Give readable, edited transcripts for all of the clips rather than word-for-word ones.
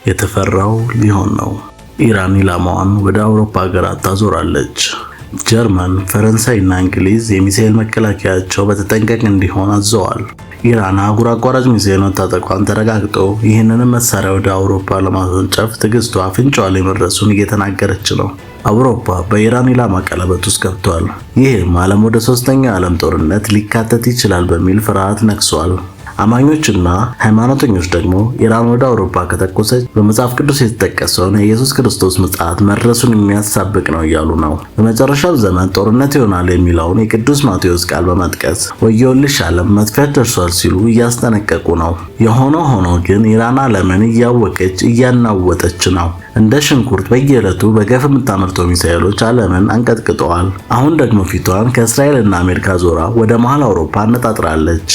የተፈራው ሊሆን ነው። ኢራን ኢላማዋን ወደ አውሮፓ ሀገራት ታዞራለች። ጀርመን፣ ፈረንሳይ እና እንግሊዝ የሚሳኤል መከላከያቸው በተጠንቀቅ እንዲሆን አዘዋል። ኢራን አህጉር አቋራጭ ሚሳኤል መታጠቋን ተረጋግጦ ይህንንም መሳሪያ ወደ አውሮፓ ለማስወንጨፍ ትዕግስቷ አፍንጫዋ ላይ መድረሱን እየተናገረች ነው። አውሮፓ በኢራን ኢላማ ቀለበት ውስጥ ገብቷል። ይህም ዓለም ወደ ሶስተኛው የዓለም ጦርነት ሊካተት ይችላል በሚል ፍርሃት ነግሷል። አማኞችና ሃይማኖተኞች ደግሞ ኢራን ወደ አውሮፓ ከተኮሰች በመጽሐፍ ቅዱስ የተጠቀሰውን የኢየሱስ ክርስቶስ ምጽአት መድረሱን የሚያሳብቅ ነው እያሉ ነው። በመጨረሻው ዘመን ጦርነት ይሆናል የሚለውን የቅዱስ ማቴዎስ ቃል በመጥቀስ ወዮልሽ ዓለም መጥፊያ ደርሷል ሲሉ እያስጠነቀቁ ነው። የሆነ ሆኖ ግን ኢራን ዓለምን እያወቀች እያናወጠች ነው። እንደ ሽንኩርት በየዕለቱ በገፍ የምታመርተው ሚሳኤሎች ዓለምን አንቀጥቅጠዋል። አሁን ደግሞ ፊቷን ከእስራኤልና አሜሪካ ዞራ ወደ መሃል አውሮፓ አነጣጥራለች።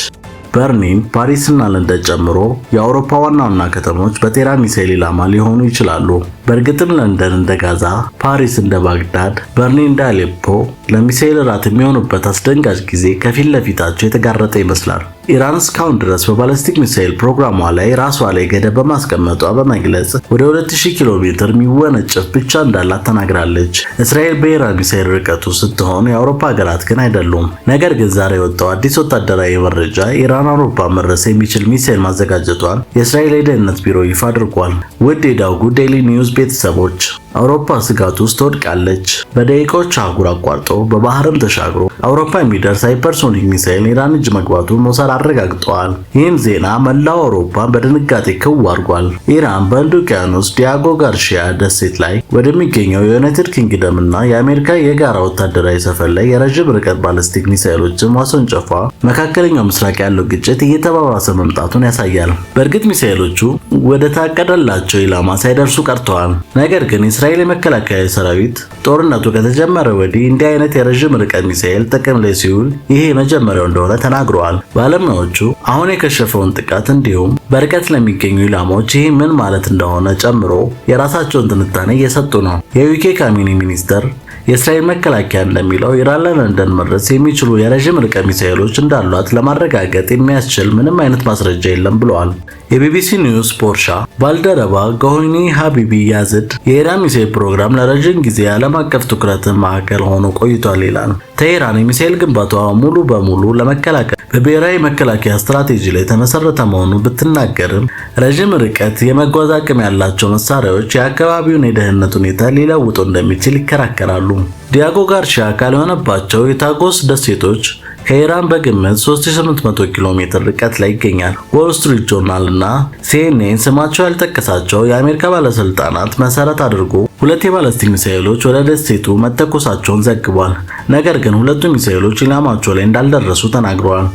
በርሊን፣ ፓሪስ እና ለንደን ጨምሮ የአውሮፓ ዋና ዋና ከተሞች በቴህራን ሚሳኤል ኢላማ ሊሆኑ ይችላሉ። በእርግጥም ለንደን እንደ ጋዛ፣ ፓሪስ እንደ ባግዳድ፣ በርሊን እንደ አሌፖ ለሚሳኤል እራት የሚሆኑበት አስደንጋጭ ጊዜ ከፊት ለፊታቸው የተጋረጠ ይመስላል። ኢራን እስካሁን ድረስ በባላስቲክ ሚሳኤል ፕሮግራሟ ላይ ራሷ ላይ ገደብ በማስቀመጧ በመግለጽ ወደ 2000 ኪሎ ሜትር የሚወነጨፍ ብቻ እንዳላት ተናግራለች። እስራኤል በኢራን ሚሳኤል ርቀቱ ስትሆን የአውሮፓ ሀገራት ግን አይደሉም። ነገር ግን ዛሬ የወጣው አዲስ ወታደራዊ መረጃ ኢራን አውሮፓ መድረስ የሚችል ሚሳኤል ማዘጋጀቷን የእስራኤል የደህንነት ቢሮ ይፋ አድርጓል። ውድ የዳጉ ዴይሊ ኒውስ ቤተሰቦች፣ አውሮፓ ስጋት ውስጥ ትወድቃለች። በደቂቃዎች አህጉር አቋርጦ በባህርም ተሻግሮ አውሮፓ የሚደርስ ሃይፐርሶኒክ ሚሳኤል ኢራን እጅ መግባቱን ሞሳድ አረጋግጠዋል። ይህም ዜና መላው አውሮፓን በድንጋጤ ክው አድርጓል። ኢራን በህንድ ውቅያኖስ ዲያጎ ጋርሺያ ደሴት ላይ ወደሚገኘው የዩናይትድ ኪንግደም እና የአሜሪካ የጋራ ወታደራዊ ሰፈር ላይ የረዥም ርቀት ባሊስቲክ ሚሳኤሎችን ማስወንጨፏ መካከለኛው ምስራቅ ያለው ግጭት እየተባባሰ መምጣቱን ያሳያል። በእርግጥ ሚሳኤሎቹ ወደ ታቀደላቸው ኢላማ ሳይደርሱ ቀርተዋል። ነገር ግን የእስራኤል የመከላከያ ሰራዊት ጦርነቱ ከተጀመረ ወዲህ እንዲህ አይነት የረዥም ርቀት ሚሳኤል ጥቅም ላይ ሲውል ይሄ የመጀመሪያው እንደሆነ ተናግረዋል። ባለሙያዎቹ አሁን የከሸፈውን ጥቃት እንዲሁም በርቀት ለሚገኙ ኢላማዎች ይህ ምን ማለት እንደሆነ ጨምሮ የራሳቸውን ትንታኔ እየሰጡ ነው። የዩኬ ካቢኔ ሚኒስተር የእስራኤል መከላከያ እንደሚለው ኢራን ለለንደን መድረስ የሚችሉ የረዥም ርቀት ሚሳኤሎች እንዳሏት ለማረጋገጥ የሚያስችል ምንም አይነት ማስረጃ የለም ብለዋል። የቢቢሲ ኒውስ ፐርሺያ ባልደረባ ጎሆኒ ሀቢቢ ያዝድ የኢራን ሚሳኤል ፕሮግራም ለረጅም ጊዜ የዓለም አቀፍ ትኩረትን ማዕከል ሆኖ ቆይቷል ይላል። ቴሄራን የሚሳኤል ግንባታዋ ሙሉ በሙሉ ለመከላከል በብሔራዊ መከላከያ ስትራቴጂ ላይ የተመሰረተ መሆኑን ብትናገርም፣ ረዥም ርቀት የመጓዝ አቅም ያላቸው መሳሪያዎች የአካባቢውን የደህንነት ሁኔታ ሊለውጡ እንደሚችል ይከራከራሉ። ዲያጎ ጋርሺያ አካል የሆነባቸው የታጎስ ደሴቶች ከኢራን በግምት 3800 ኪሎ ሜትር ርቀት ላይ ይገኛል። ዎል ስትሪት ጆርናል እና ሲኤንኤን ስማቸው ያልጠቀሳቸው የአሜሪካ ባለስልጣናት መሰረት አድርጎ ሁለት የባላስቲክ ሚሳኤሎች ወደ ደሴቱ መተኮሳቸውን ዘግቧል። ነገር ግን ሁለቱ ሚሳኤሎች ኢላማቸው ላይ እንዳልደረሱ ተናግረዋል።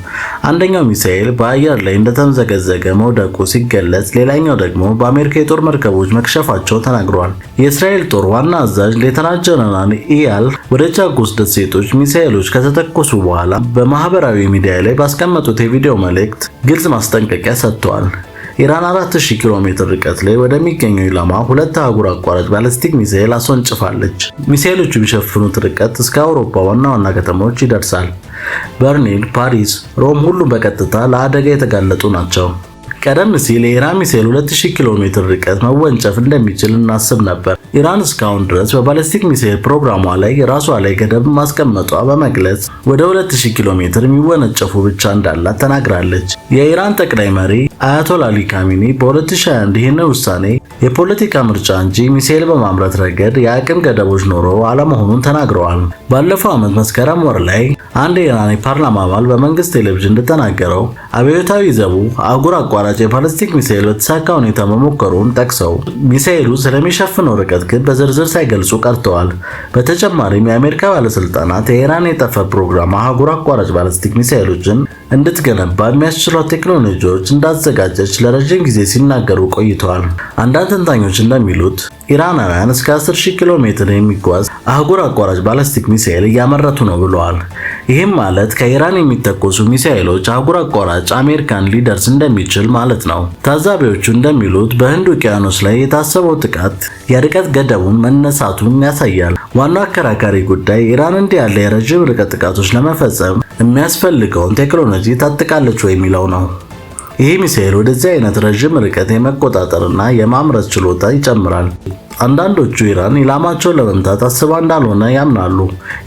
አንደኛው ሚሳኤል በአየር ላይ እንደተምዘገዘገ መውደቁ ሲገለጽ፣ ሌላኛው ደግሞ በአሜሪካ የጦር መርከቦች መክሸፋቸው ተናግረዋል። የእስራኤል ጦር ዋና አዛዥ ሌተናንት ጀነራል ኢያል ወደ ቻጎስ ደሴቶች ሚሳኤሎች ከተተኮሱ በኋላ በማህበራዊ ሚዲያ ላይ ባስቀመጡት የቪዲዮ መልእክት ግልጽ ማስጠንቀቂያ ሰጥተዋል። ኢራን 4000 ኪሎ ሜትር ርቀት ላይ ወደሚገኘው ኢላማ ሁለት አህጉር አቋራጭ ባሊስቲክ ሚሳኤል አስወንጭፋለች። ሚሳኤሎቹ የሚሸፍኑት ርቀት እስከ አውሮፓ ዋና ዋና ከተሞች ይደርሳል። በርሊን፣ ፓሪስ፣ ሮም ሁሉም በቀጥታ ለአደጋ የተጋለጡ ናቸው። ቀደም ሲል የኢራን ሚሳኤል 2000 ኪሎ ሜትር ርቀት መወንጨፍ እንደሚችል እናስብ ነበር። ኢራን እስካሁን ድረስ በባሊስቲክ ሚሳኤል ፕሮግራሟ ላይ ራሷ ላይ ገደብ ማስቀመጧ በመግለጽ ወደ 2000 ኪሎ ሜትር የሚወነጨፉ ብቻ እንዳላት ተናግራለች። የኢራን ጠቅላይ መሪ አያቶላ አሊ ካሚኒ በ2021 ይህንን ውሳኔ የፖለቲካ ምርጫ እንጂ ሚሳኤል በማምረት ረገድ የአቅም ገደቦች ኖሮ አለመሆኑን ተናግረዋል። ባለፈው ዓመት መስከረም ወር ላይ አንድ የኢራን የፓርላማ አባል በመንግስት ቴሌቪዥን እንደተናገረው አብዮታዊ ዘቡ አህጉር አቋራጭ የባሊስቲክ ሚሳኤል በተሳካ ሁኔታ መሞከሩን ጠቅሰው ሚሳኤሉ ስለሚሸፍነው ርቀት ግን በዝርዝር ሳይገልጹ ቀርተዋል። በተጨማሪም የአሜሪካ ባለስልጣናት የኢራን የጠፈር ፕሮግራም አህጉር አቋራጭ ባሊስቲክ ሚሳኤሎችን እንድትገነባ የሚያስችሏት ቴክኖሎጂዎች እንዳዘጋጀች ለረጅም ጊዜ ሲናገሩ ቆይተዋል። አንዳንድ ተንታኞች እንደሚሉት ኢራናውያን እስከ 10,000 ኪሎ ሜትር የሚጓዝ አህጉር አቋራጭ ባሊስቲክ ሚሳኤል እያመረቱ ነው ብለዋል። ይህም ማለት ከኢራን የሚተኮሱ ሚሳኤሎች አህጉር አቋራጭ አሜሪካን ሊደርስ እንደሚችል ማለት ነው። ታዛቢዎቹ እንደሚሉት በህንድ ውቅያኖስ ላይ የታሰበው ጥቃት የርቀት ገደቡን መነሳቱን ያሳያል። ዋናው አከራካሪ ጉዳይ ኢራን እንዲህ ያለ የረጅም ርቀት ጥቃቶች ለመፈጸም የሚያስፈልገውን ቴክኖሎጂ ታጥቃለች ወይ የሚለው ነው። ይህ ሚሳኤል ወደዚህ አይነት ረዥም ርቀት የመቆጣጠርና የማምረት ችሎታ ይጨምራል። አንዳንዶቹ ኢራን ኢላማቸውን ለመምታት አስባ እንዳልሆነ ያምናሉ።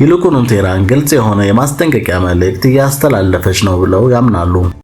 ይልቁንም ቴህራን ግልጽ የሆነ የማስጠንቀቂያ መልእክት እያስተላለፈች ነው ብለው ያምናሉ።